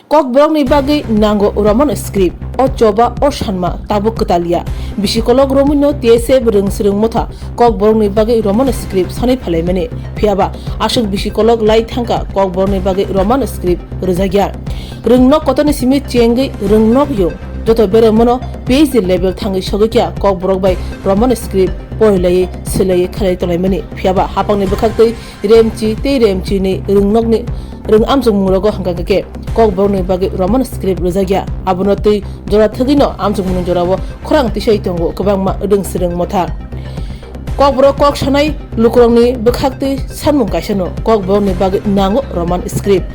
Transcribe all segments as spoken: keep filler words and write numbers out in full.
Kokborokni bagwi nango Roman script. O choba, o sanma tabuk kwtal ya. Bisikolok romwino T S F rwng swrwng motha Kokborokni bagwi Roman script sanwi phalaimani. Phiyaba aswk bisikolok lai thangkha Kokborokni bagwi Roman script rwjakya. Rwngnok kotorni simi chengwi rwngnok yung. Joto beremano P H D level thangwi sogwi kya Kokborok bai Roman script porilaiwi swilaiwi khalai tonglaimani. Phiyaba hapangni bwkhaktwi Remchi tei Remchini rwngnokni rwng amchukmungrogo hwnkha khe Kokborokni bagwi Roman script rwjakya. Abono twi jora thwgwino amchukmungni jorao khorang tisai tongo kwbangma rwng swrwng motha. Kokborok kok sanai lukurokni bwkhaktwi sanmung kaisano Kokborokni bagwi nango Roman script.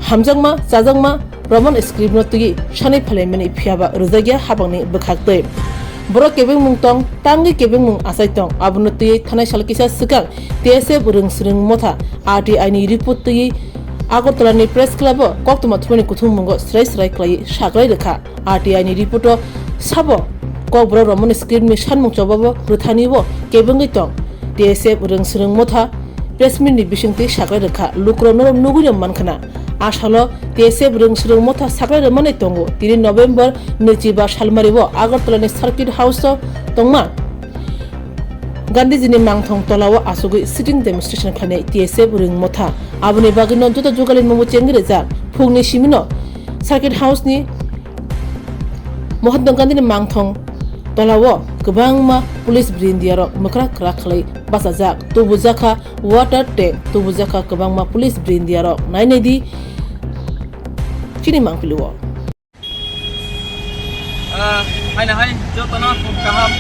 Hamjakma, chajakma, Roman script no twi sanwi phalaimani phiyaba rwjakya hapangni bwkhaktwi. Borok kebengmung tong, tangwi kebengmung achai tong, abono twi thanai sal kisa swkang T S F rwng swrwng motha R T I ni report twi Agartala ni press club o koktwma thumani kuthummungo srai srai khlaiwi sakrai rwkha. R T I ni report o sabo Kokborok Roman script ni sanmung chobabo rwthani bo kebengwi tong. T S F rwng swrwng motha press meet ni bisingtwi sakrai rwkha, lukurok norok nugwino mankhana. A salo T S F rwng swrwng motha sakrai rwmani tongo. Tini November nwichiba salmari o Agartala ni Circuit House o tongma Gandhiji ni mangthong tola o asugwi sitting demonstration khlainai T S F rwng motha. Aboni bagwi no joto jugalin mumu chengwi rijak. Phungni simino Circuit House ni Mahatma Gandhi ni mangthong tola o kwbangma police brindia rok mwkra kwrak khlai bachajak, tubujakha water tank, tubujakha kwbangma police brindia rok. Nai nai di chini mangpili o. Ah, hai na hai, jotono phung kaham,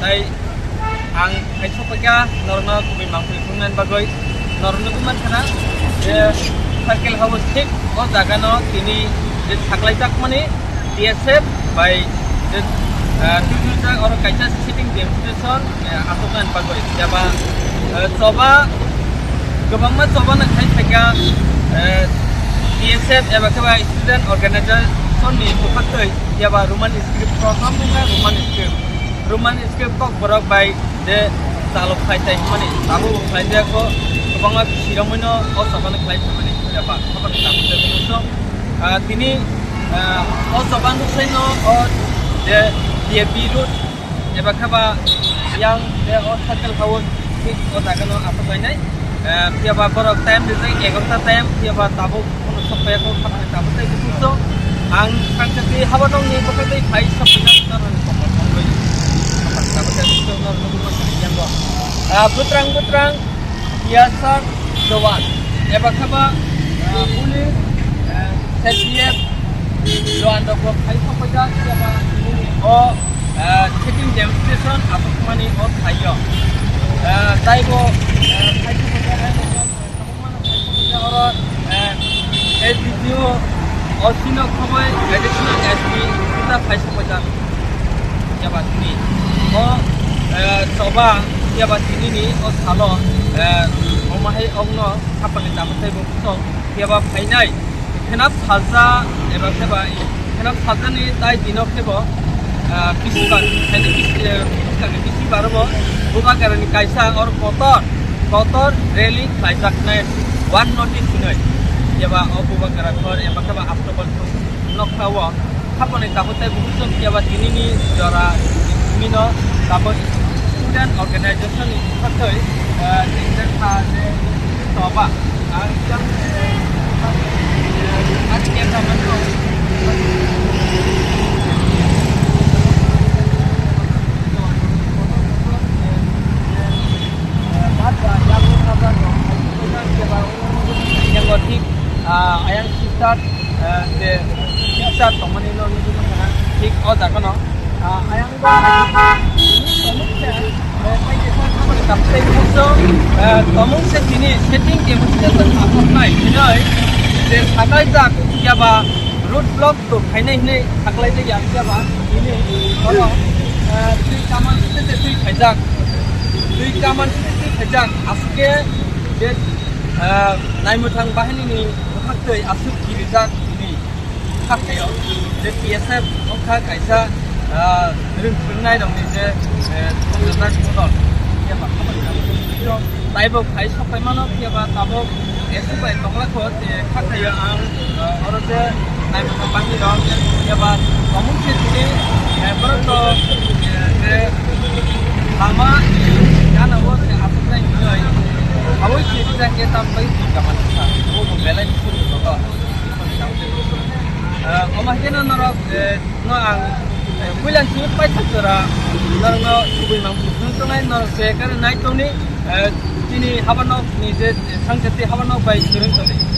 tai ang hai sokphaikha norokno kubui mangpili phungnani bagwi. Norokno bumani khana je Circuit House thik o jaga no tini je saklaijakmani T S F bai je, ah, tubujak oro kaisa sitting demonstration, eh, aswknani bagwi. Jeba, eh, choba kwbangma choba nang khai phaikha, eh, T S F eba khe ba student organization ni bwkhaktwi, jeba Roman script, prothom wngkha Roman script. Roman script Kokborok bai je chalok khai tai hwnmani tabuk bo khlai jaya kho, kwbangma bisi romwi no o choba no khlai phaimani jeba, aboni tabuk je so, ah, tini, ah, o choba no sai no o je D A P road eba khe ba yang je o Circuit House thik o jaga no aswk lainai. Eh, phiya ba borok time rijak egarota time, phiya ba tabuk bono sok paiya kho, kha tabuk tei bukuso. Ang sangsa twi haba nokni bwkha tei phai sok paiya kho, norokni kokol tongwi. Tabuk tei bukuso norokno bukuso yang bo. Ah, butrang butrang, T S R Jawan, eba khe ba, ah, police, ah, C R P F Jawan rok bo phai sokphaijak, phiya ba o, ah, sitting demonstration aswkmani o thaio. Ah, taibo, ah, phai sokphaijak, oro, ah, A D C O, O C no khoboi additional S P sita phai sokphaijak. Phiya ba tini o, ah, choba, phiya ba tini ni o salo, ah, omo hai okno khapangni tabuk tei bo sok, phiya ba phainai. Khenap salsa eba khe ba khenap salsa ni tai dino khe bo, ah, bisibar, khaini bisi-, eh, bisibar ni bisibar bo Bubagra ni kaisa or kotor, kotor rally khlaijaknai one notice hinoi. Eba o Bubagra khor eba khe ba October nokha o. Haponi tabuk tei buhuk chwng phiya ba tini ni jora tini no tabuk student organization ni bwkhaktwi, eh, tingjakha je choba. Ang jang, eh, ang camera man no. Yang thik, ah, ayang sister, eh, je sister tongmani no nugwi mankha na, thik o jaga no. Ah, ayang bo tomung se, eh, tomung se tini setting ke mungsa ta sakhoknai hinoi je sakaijak yaba road block to khainai hinoi saklaijak ya yaba tini oro, eh, twi kaman se twi khaijak, twi kaman se twi khaijak aswk khe je, eh, naimwthang bahinini bwkhaktwi aswk kirijak tini. Hakhaio je T S F wngkha kaisa, ah, rwng swrwngnairokni je, eh, thumjajak bodol, phiya ba khamani tabuk taibo khai sokphaimano, phiya ba tabuk S U bai tongla kho, je hakhaio ang, ah, oro je Bangni rok eba omuk se tini, eh, borok to, eh, je lama gana o je asuk nai hinoi, awoi se rijak khe tam bai twi kaman sa, o bo belai suru to. Eh, omo haikhe no norok, eh, no ang, eh, puilan simi paithak jora norokno kubui mang tongnai, norok se kare nai tongni, eh, tini habanok ni je sangchati habanok bai kwrwng tongdi.